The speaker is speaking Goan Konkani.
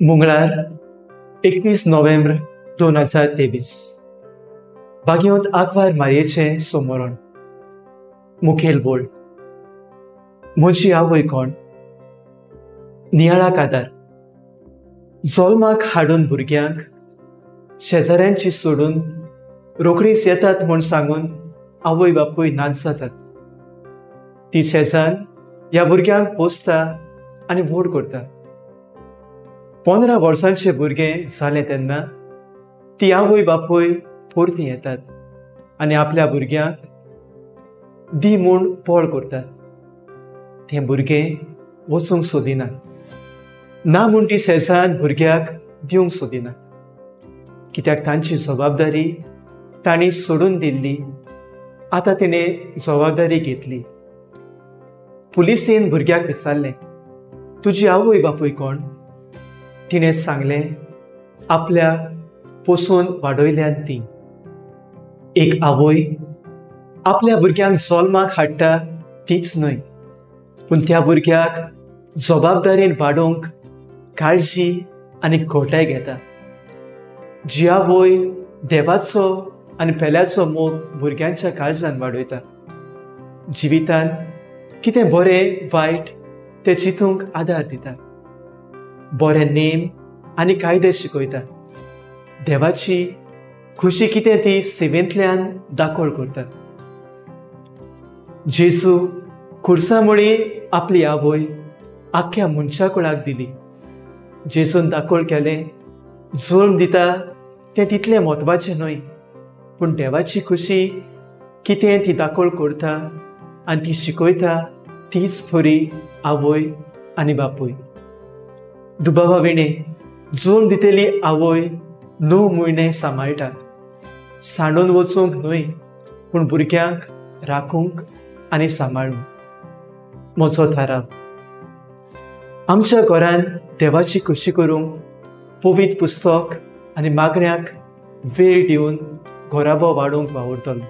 मंगळार 21 नोव्हेंबर 2023 बागियोंत आंकवार मारयेचें सोमोरण. मुखेल बोल म्हजी आवय कोण? नियाळाक आदार. जल्माक हाडून भुरग्यांक शेजाऱ्यांची सोडून रोखडीच येतात म्हूण सांगून आवय बापूय नाच जातात. ती शेजान ह्या भुरग्यांक पोसता आनी व्हड करता. 15 वर्सांचे भुरगें जालें तेन्ना ती आवय बापूय परतीं येतात आनी आपल्या भुरग्यांक दी म्हूण पळ करतात. तें भुरगें वचूंक सोदिना, ना म्हूण ती शेजान भुरग्याक दिवंक सोदिना, कित्याक तांची जबाबदारी तांणी सोडून दिल्ली. आतां तिणें जबाबदारी घेतली. पुलिसेन भुरग्याक विचारलें, तुजी आवय बापूय कोण? तिणें सांगलें, आपल्या पोसून वाडयल्यान ती. एक आवय आपल्या भुरग्यांक जल्माक हाडटा तीच न्हय, पूण त्या भुरग्याक जबाबदारीन वाडोवंक काळजी आनी घोटाय घेता. जी आवय देवाचो आनी पेल्याचो मोग भुरग्यांच्या काळजान वाडयता, जिवितान कितें बरें वायट तें चिंतूंक आदार दिता, बरे नेम आनी कायदे शिकयता, देवाची खुशी कितें ती सेवेंतल्यान दाखोळ करता. जेजू खुर्सा मुळी आपली आवय आख्ख्या मनशाकुळाक दिली. जेजून दाखोळ केलें, जल्म दिता तें तितलें म्हत्वाचें न्हय, पूण देवाची खुशी कितें ती दाखोळ करता आनी ती शिकयता तीच खरी आवय आनी बापूय. दुबावा विणें जल्म दितली आवय 9 म्हयने सांबाळटा, सांडून वचूंक न्हय, पूण भुरग्यांक राखूंक आनी सांबाळूंक. म्हजो थाराव, आमच्या घरान देवाची खुशी करूंक पवित्र पुस्तक आनी मागण्याक वेळ दिवन घराबो वाडोवंक वावुरतलो.